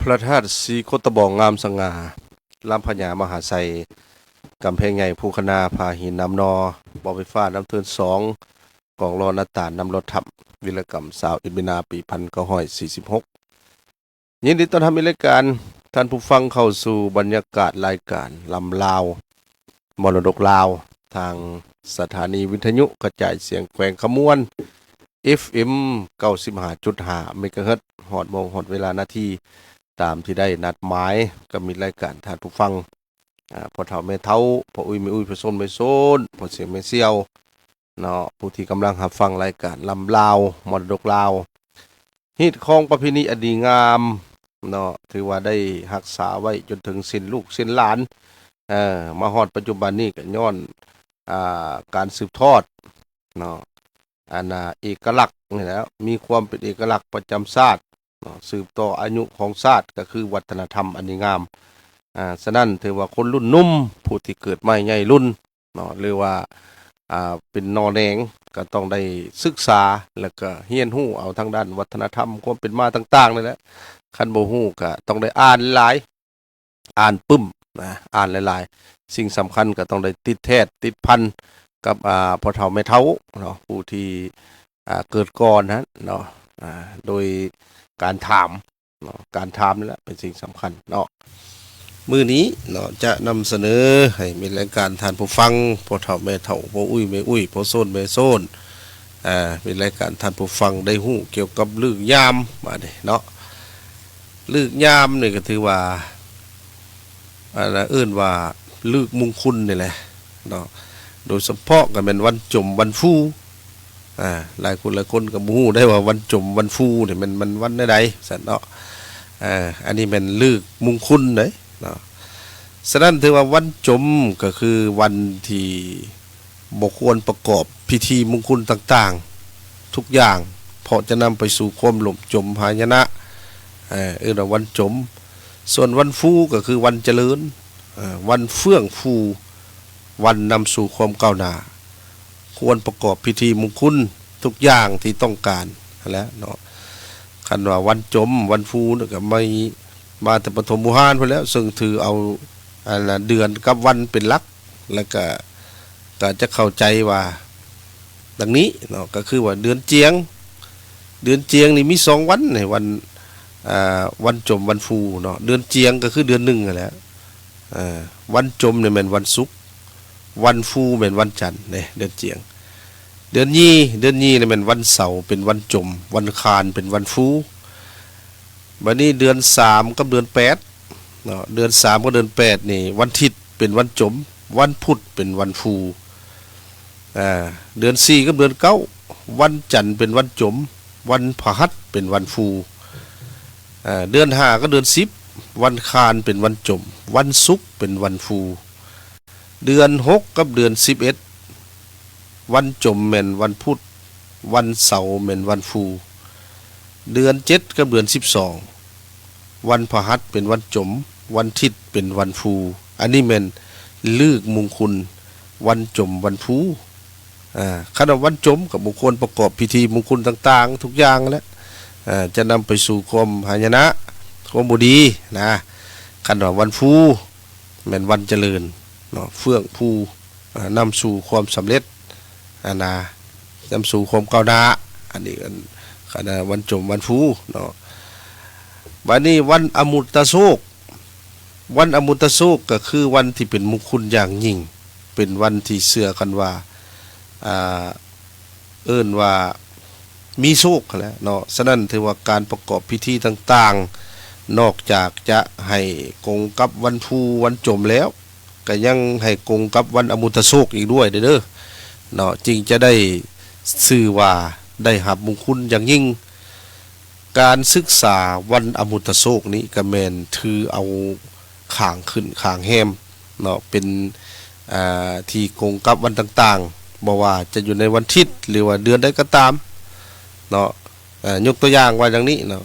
ພະທາດສີໂຄດຕະບອງງາມສະຫງ່າ, ລຳພະຍາມະຫາໄຊ, ກຳແພງໃຫຍ່, ພູຄະນາ, ຜາຫີນ, ນ້ຳໜໍ່, ບໍ່ໄຟຟ້າ, ນ້ຳເທີນສອງ, ກອງຫຼໍ້ນາຕານ, ນ້ຳຫຼໍ່ຖ້ຳ, ວິລະກຳຊາວເອັດມີນາ ປີພັນເກົ້າຮ້ອຍສີ່ສິບຫົກ. ຍິນດີຕ້ອນຮັບໃນລາຍການ ທ່ານຜູ້ຟັງເຂົ້າສູ່ບັນຍາກາດລາຍການລຳລາວມໍລະດົກລາວ ທາງສະຖານີວິທະຍຸກະຈາຍສຽງແຂວງຄຳມ່ວນ ເອັຟເອັມ ເກົ້າສິບຫ້າຈຸດຫ້າ ເມກາເຮີດ ຮອດໂມງຮອດເວລານາທີ ຕາມທີ່ໄດ້ນັດໝາຍກັບມິດລາຍການທ່ານຜູ້ຟັງ ອາ ພໍ່ເຖົ້າແມ່ເຖົ້າ, ພໍ່ອຸ້ຍແມ່ອຸ້ຍ, ພໍ່ໂຊນແມ່ໂຊນ, ພໍ່ສຽງແມ່ສ່ຽວ ເນາະ ຜູ້ທີ່ກຳລັງຮັບຟັງລາຍການລຳລາວມໍລະດົກລາວ ຮີດຄອງປະເພນີອັນດີງາມເນາະ ຖືວ່າໄດ້ຮັກສາໄວ້ຈົນເຖິງເຊັ່ນລູກເຊັ່ນຫຼານ ເອີ ມາຮອດປັດຈຸບັນນີ້ກໍຍ້ອນ ອ່າ ການສືບທອດເນາະ ອັນນ່າ ເອກະລັກນີ້ແຫຼະ ມີຄວາມເປັນເອກະລັກປະຈຳຊາດເນາະ ສືບຕໍ່ອາຍຸຂອງຊາດ ກໍຄືວັດທະນະທຳອັນດີງາມ. ອາ ສະນັ້ນ ຖືວ່າຄົນລຸ້ນໜຸ່ມ ຜູ້ທີ່ເກີດໃໝ່ໃຫຍ່ລຸ້ນ ເນາະ ຫຼືວ່າ ອ່າ ເປັນໜໍ່ແໜງ ກໍຕ້ອງໄດ້ສຶກສາ ແລ້ວກໍຮຽນຮູ້ເອົາທາງດ້ານວັດທະນະທຳ ຄວາມເປັນມາຕ່າງໆນີ້ແຫຼະ. ຄັນບໍ່ຮູ້ກໍຕ້ອງໄດ້ອ່ານຫຼາຍ ອ່ານປຶ້ມນະ ອ່ານຫຼາຍໆ. ສິ່ງສຳຄັນກໍຕ້ອງໄດ້ຕິດແທດຕິດພັນກັບ ອ່າ ພໍ່ເຖົ້າແມ່ເຖົ້າເນາະ ຜູ້ທີ່ ອ່າ ເກີດກ່ອນຫັ້ນເນາະ ອ່າ ໂດຍການຖາມ ເນາະ ການຖາມນີ້ແຫຼະເປັນສິ່ງສຳຄັນເນາະ. ມື້ນີ້ເນາະ ຈະນຳສະເໜີໃຫ້ມີລາຍການທ່ານຜູ້ຟັງ ພໍ່ເຖົ້າແມ່ເຖົ້າ, ພໍ່ອຸ້ຍແມ່ອຸ້ຍ, ພໍ່ໂຊນແມ່ໂຊນ ອາ ມີລາຍການທ່ານຜູ້ຟັງໄດ້ຮູ້ກ່ຽວກັບລຶກຍາມບາດນີ້ເນາະ. ລຶກຍາມນີ້ກໍຖືວ່າ ອັນນ່າ ເອີ້ນວ່າລຶກມຸງຄຸນນີ້ແຫຼະເນາະ ໂດຍສະເພາະກໍແມ່ນວັນຈົມວັນຟູ ອາ ຫຼາຍຄົນຫຼາຍຄົນກໍບໍ່ຮູ້ໄດ້ວ່າວັນຈົມວັນຟູນີ້ແມ່ນ ມັນວັນໃດໆຊັ້ນເນາະ. ອາ ອັນນີ້ແມ່ນລຶກມຸງຄຸນເດ້ເນາະ. ສະນັ້ນຖືວ່າວັນຈົມກໍຄືວັນທີ່ບໍ່ຄວນປະກອບພິທີມຸງຄຸນຕ່າງໆທຸກຢ່າງ ເພາະຈະນຳໄປສູ່ຄວາມຫຼົ່ມຈົມຫາຍະນະ ເອີ້ນວ່າວັນຈົມ. ສ່ວນວັນຟູກໍຄືວັນຈະເລີນ ວັນເຟື່ອງຟູ ວັນນຳສູ່ຄວາມກ້າວໜ້າ ຄວນປະກອບພິທີມຸງຄຸນທຸກຢ່າງທີ່ຕ້ອງການຫັ້ນແຫຼະເນາະ. ຄັນວ່າວັນຈົມ ວັນຟູນີ້ກໍມີມາແຕ່ປະຖົມບູຮານພຸ້ນແຫຼະ ເຊິ່ງຖືເອົາ ອັນນ່າ ເດືອນກັບວັນເປັນຫຼັກ ແລ້ວກໍ ກໍຈະເຂົ້າໃຈວ່າ ດັ່ງນີ້ເນາະ ກໍຄືວ່າເດືອນຈຽງ ເດືອນຈຽງນີ້ມີສອງວັນໃນວັນ ອ່າ ວັນຈົມວັນຟູເນາະ. ເດືອນຈຽງກໍຄືເດືອນໜຶ່ງຫັ້ນແຫຼະ ເອີ ວັນຈົມນີ້ແມ່ນວັນສຸກ ວັນຟູແມ່ນວັນຈັນເດ້ ເດືອນຈຽງ. ເດືອນຍີ່ ເດືອນຍີ່ນີ້ແມ່ນວັນເສົາເປັນວັນຈົມ ວັນຄານເປັນວັນຟູ. ບັດນີ້ເດືອນສາມກັບເດືອນແປດເນາະ ເດືອນສາມກັບເດືອນແປດນີ້ ວັນທິດເປັນວັນຈົມ ວັນພຸດເປັນວັນຟູ. ອາ ເດືອນສີ່ກັບເດືອນເກົ້າ ວັນຈັນເປັນວັນຈົມ ວັນພະຫັດເປັນວັນຟູ. ອາ ເດືອນຫ້າກັບເດືອນສິບ ວັນຄານເປັນວັນຈົມ ວັນສຸກເປັນວັນຟູ. ເດືອນຫົກກັບເດືອນສິບເອັດ ວັນຈົມແມ່ນວັນພຸດ ວັນເສົາແມ່ນວັນຟູ. ເດືອນເຈັດກັບເດືອນສິບສອງ ວັນພະຫັດເປັນວັນຈົມ ວັນທິດເປັນວັນຟູ. ອັນນີ້ແມ່ນລຶກມຸງຄຸນ ວັນຈົມວັນຟູ. ອາ ຄັນວ່າວັນຈົມກໍບໍ່ຄວນປະກອບພິທີມຸງຄຸນຕ່າງໆທຸກຢ່າງແຫຼະ ອາ ຈະນຳໄປສູ່ຄວາມຫາຍະນະ ຄວາມບໍ່ດີນະ. ຄັນວ່າວັນຟູ ແມ່ນວັນຈະເລີນເນາະ ເຟື່ອງຟູ ນຳສູ່ຄວາມສຳເລັດ ອັນນ່າ ນຳສູ່ຄວາມກ້າວໜ້າ. ອັນນີ້ ອັນ ຄັນວ່າວັນຈົມວັນຟູເນາະ. ບາດນີ້ວັນອະມຸດຕະໂຊກ ວັນອະມຸດຕະໂຊກກໍຄືວັນທີ່ເປັນມຸງຄຸນຢ່າງຍິ່ງ ເປັນວັນທີ່ເຊື່ອກັນວ່າ ອ່າ ເອີ້ນວ່າມີໂຊກຫັ້ນແຫຼະເນາະ. ສະນັ້ນຖືວ່າການປະກອບພິທີຕ່າງໆ ນອກຈາກຈະໃຫ້ກົງກັບວັນຟູວັນຈົມແລ້ວ ກໍຍັງໃຫ້ກົງກັບວັນອະມຸດຕະໂຊກອີກດ້ວຍເດີ້ເນາະ ຈຶ່ງຈະໄດ້ຊື່ວ່າໄດ້ຮັບມຸງຄຸນຢ່າງຍິ່ງ. ການສຶກສາວັນອະມຸດຕະໂຊກນີ້ກໍແມ່ນຖືເອົາ ຂ້າງຂຶ້ນຂ້າງແຮມເນາະ ເປັນ ອ່າ ທີ່ກົງກັບວັນຕ່າງໆ ບໍ່ວ່າຈະຢູ່ໃນວັນທິດ ຫຼືວ່າເດືອນໃດກໍຕາມເນາະ. ອ່າ ຍົກຕົວຢ່າງວ່າຢ່າງນີ້ເນາະ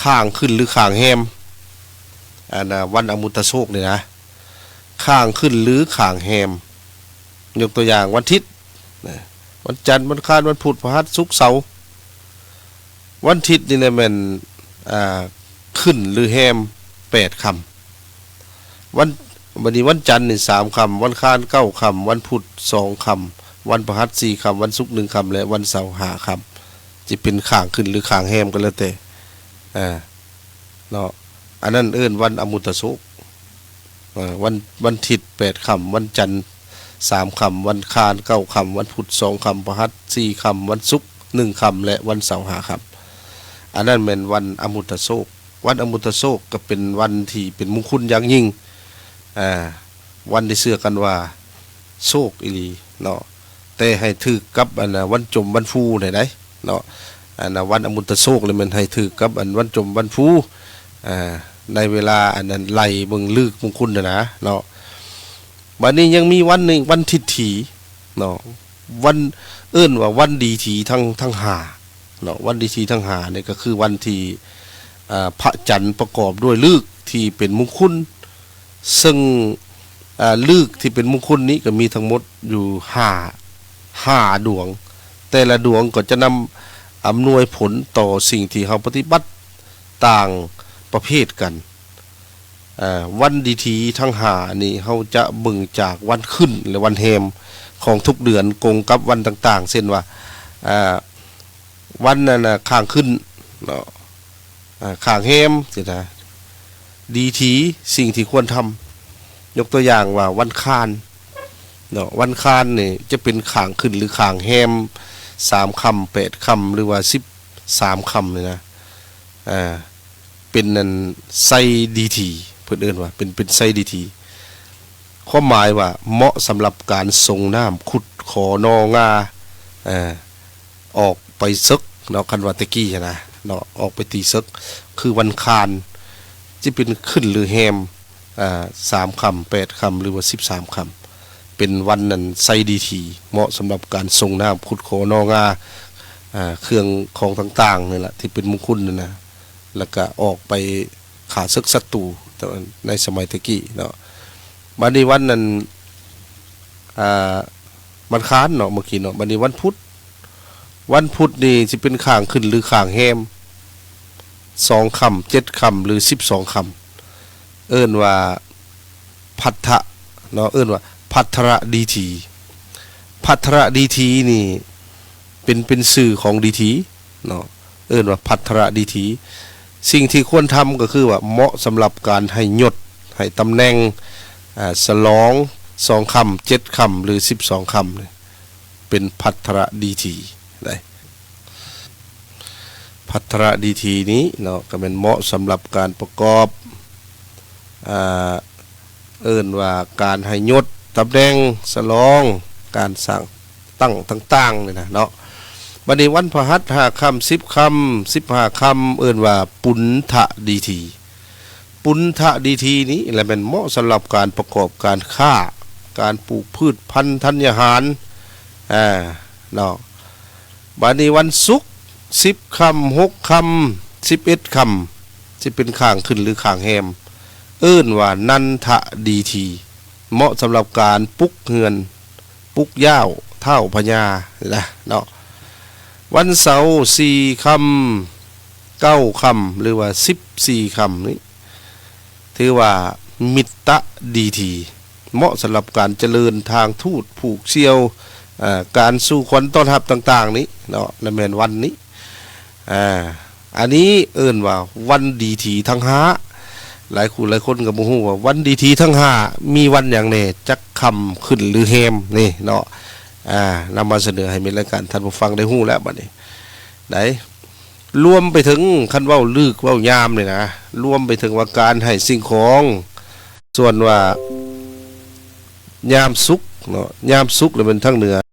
ຂ້າງຂຶ້ນ ຫຼື ຂ້າງແຮມ ອັນນ່າ ວັນອະມຸດຕະໂຊກນີ້ນະ ຂ້າງຂຶ້ນ ຫຼື ຂ້າງແຮມ. ຍົກຕົວຢ່າງວັນທິດນະ ວັນຈັນ ວັນຄານ ວັນພຸດ ພະຫັດ ສຸກ ເສົາ. ວັນທິດນີ້ແຫຼະແມ່ນ ອ່າ ກ ຂຶ້ນຫຼືແຮມແປດຄ່ຳ. ວັນ ບັດນີ້ວັນຈັນນີ້ສາມຄ່ຳ, ວັນຄານເກົ້າຄ່ຳ, ວັນພຸດສອງຄ່ຳ, ວັນພະຫັດສີ່ຄ່ຳ, ວັນສຸກໜຶ່ງຄ່ຳ ແລະ ວັນເສົາຫ້າຄ່ຳ. ຈະເປັນຂ້າງຂຶ້ນຫຼືຂ້າງແຮມກໍແລ້ວແຕ່ ອ່າ ເນາະ. ອັນນັ້ນເອີ້ນວັນອະມຸດຕະໂຊກ. ອ່າ ວັນ ວັນທິດແປດຄ່ຳ, ວັນຈັນສາມຄ່ຳ, ວັນຄານເກົ້າຄ່ຳ, ວັນພຸດສອງຄ່ຳ, ພະຫັດສີ່ຄ່ຳ, ວັນສຸກໜຶ່ງຄ່ຳ ແລະ ວັນເສົາຫ້າຄ່ຳ. ອັນນັ້ນແມ່ນວັນອະມຸດຕະໂຊກ. ວັນອະມຸດຕະໂຊກກໍເປັນວັນທີ່ເປັນມຸງຄຸນຢ່າງຍິ່ງ, ອ່າ ວັນທີ່ເຊື່ອກັນວ່າໂຊກອີ່ຫຼີເນາະ, ແຕ່ໃຫ້ຖືກກັບອັນນະ ວັນຈົມວັນຟູແດ່ໃດເນາະ. ອັນນະ ວັນອະມຸດຕະໂຊກນີ້ແມ່ນໃຫ້ຖືກກັບອັນວັນຈົມວັນຟູ ອ່າ ໃນເວລາອັນນັ້ນໄລ່ເບິ່ງລຶກມຸງຄຸນຫັ້ນນະເນາະ. ບັດນີ້ຍັງມີວັນໜຶ່ງ ວັນທິດຖີເນາະ, ວັນ ເອີ້ນວ່າວັນດີຖີທັງ ທັງຫ້າເນາະ. ວັນດີຖີທັງຫ້ານີ້ກໍຄືວັນທີ່ ອ່າ ພະຈັນປະກອບດ້ວຍລຶກທີ່ເປັນມຸງຄຸນ, ເຊິ່ງ ອ່າ ລຶກທີ່ເປັນມຸງຄຸນນີ້ກໍມີທັງໝົດຢູ່ຫ້າ ຫ້າດວງ, ແຕ່ລະດວງກໍຈະນຳອຳນວຍຜົນຕໍ່ສິ່ງທີ່ເຮົາປະຕິບັດຕ່າງປະເພດກັນ. ອ່າ ວັນດີຖີທັງຫ້ານີ້ ເຮົາຈະເບິ່ງຈາກວັນຂຶ້ນ ແລະ ວັນແຮມຂອງທຸກເດືອນ ກົງກັບວັນຕ່າງໆ ເຊັ່ນວ່າ ອ່າ ວັນນັ້ນນະ ຂ້າງຂຶ້ນເນາະ, ອ່າ ຂ້າງແຮມຊີ້ນະ. ດີຖີ ສິ່ງທີ່ຄວນທຳ ຍົກຕົວຢ່າງວ່າວັນຄານເນາະ, ວັນຄານນີ້ຈະເປັນຂ້າງຂຶ້ນ ຫຼື ຂ້າງແຮມສາມຄ່ຳ ແປດຄ່ຳ ຫຼືວ່າສິບສາມຄ່ຳນີ້ນະ, ອ່າ ເປັນອັນໄຊດີຖີ ເພິ່ນເອີ້ນວ່າເປັນ ເປັນໄຊດີຖີ. ຄວາມໝາຍວ່າເໝາະສຳລັບການສົ່ງນ້ຳ ຂຸດຂໍໜໍ່ງາ ເອີ ອອກໄປເສິກເນາະ, ຄັນວ່າແຕ່ກີ້ຫັ້ນນະເນາະ ອອກໄປຕີເສິກ ຄືວັນຄານ ຈະເປັນຂຶ້ນຫຼືແຮມ ອ່າ ສາມຄ່ຳ ແປດຄ່ຳ ຫຼືວ່າສິບສາມຄ່ຳ ເປັນວັນນັ້ນໄຊດີຖີ ເໝາະສຳລັບການສົ່ງນ້ຳ ຂຸດຂໍໜໍ່ງາ ອ່າ ເຄື່ອງຂອງຕ່າງໆ ນີ້ລະ ທີ່ເປັນມຸງຄຸນນັ້ນນະ ແລ້ວກະອອກໄປຂ້າເສິກສັດຕູ ໃນສະໄໝແຕ່ກີ້ເນາະ. ບັດນີ້ວັນນັ້ນ ອ່າ ວັນຄານເນາະ ເມື່ອກີ້ເນາະ, ບັດນີ້ວັນພຸດ ວັນພຸດນີ້ຊິເປັນຂ້າງຂຶ້ນ ຫຼື ຂ້າງແຮມ ສອງຄ່ຳ ເຈັດຄ່ຳ ຫຼື ສິບສອງຄ່ຳ ເອີ້ນວ່າພັດທະເນາະ, ເອີ້ນວ່າພັດທະລະດີຖີ. ພັດທະລະດີຖີນີ້ເປັນ ເປັນຊື່ຂອງດີຖີເນາະ, ເອີ້ນວ່າພັດທະລະດີຖີ. ສິ່ງທີ່ຄວນທຳກໍຄືວ່າເໝາະສຳລັບການໃຫ້ຍົດ ໃຫ້ຕຳແໜ່ງ ອ່າ ສະຫຼອງ ສອງຄ່ຳ ເຈັດຄ່ຳ ຫຼື ສິບສອງຄ່ຳ ເປັນພັດທະລະດີຖີໄດ໋. ພັດທະລະດີຖີນີ້ເນາະ ກໍແມ່ນເໝາະສຳລັບການປະກອບ ອ່າ ເອີ້ນວ່າການໃຫ້ຍົດຕຳແໜ່ງ ສະຫຼອງ ການສ້າງຕັ້ງຕ່າງໆ ນີ້ນະເນາະ. ບັດນີ້ວັນພະຫັດ ຫ້າຄ່ຳ ສິບຄ່ຳ ສິບຫ້າຄ່ຳ ເອີ້ນວ່າປຸນທະດີຖີ. ປຸນທະດີຖີນີ້ແຫຼະແມ່ນເໝາະສຳລັບການປະກອບການຄ້າ ການປູກພືດພັນທັນຍາຫານ ອ່າ ເນາະ. ບາດນີ້ວັນສຸກ ສິບຄ່ຳ ຫົກຄ່ຳ ສິບເອັດຄ່ຳ ຊິເປັນຂ້າງຂຶ້ນ ຫຼື ຂ້າງແຮມ ເອີ້ນວ່ານັນທະດີຖີ ເໝາະສຳລັບການປຸກເຮືອນ ປຸກຢ້າວທ້າວພະຍານີ້ນະເນາະ. ວັນເສົາ ສີ່ຄ່ຳ ເກົ້າຄ່ຳ ຫຼືວ່າ ສິບສີ່ຄ່ຳນີ້ ຖືວ່າມິດຕະດີຖີ ເໝາະສຳລັບການຈະເລີນທາງທູດ ຜູກສ່ຽວ ເອີ ການສູ່ຂວັນຕ້ອນຮັບຕ່າງໆນີ້ເນາະ ລະແມ່ນວັນນີ້ ອ່າ ອັນນີ້ເອີ້ນວ່າວັນດີຖີທັງຫ້າ. ຫຼາຍຄູ່ຫຼາຍຄົນກໍບໍ່ຮູ້ວ່າວັນດີຖີທັງຫ້າມີວັນຫຍັງແດ່ ຈັກຄ່ຳຂຶ້ນຫຼືແຮມນີ້ເນາະ. ອ່າ ນຳມາສະເໜີໃຫ້ມິດລາຍການທ່ານຜູ້ຟັງໄດ້ຮູ້ແລ້ວບັດນີ້ ໄດ້ ລວມໄປເຖິງ ຄັນເວົ້າລຶກເວົ້າຍາມນີ້ນະ ລວມໄປເຖິງວ່າການໃຫ້ສິ່ງຂອງ ສ່ວນວ່າຍາມສຸກເນາະ ຍາມສຸກລະແມ່ນທາງເໜືອ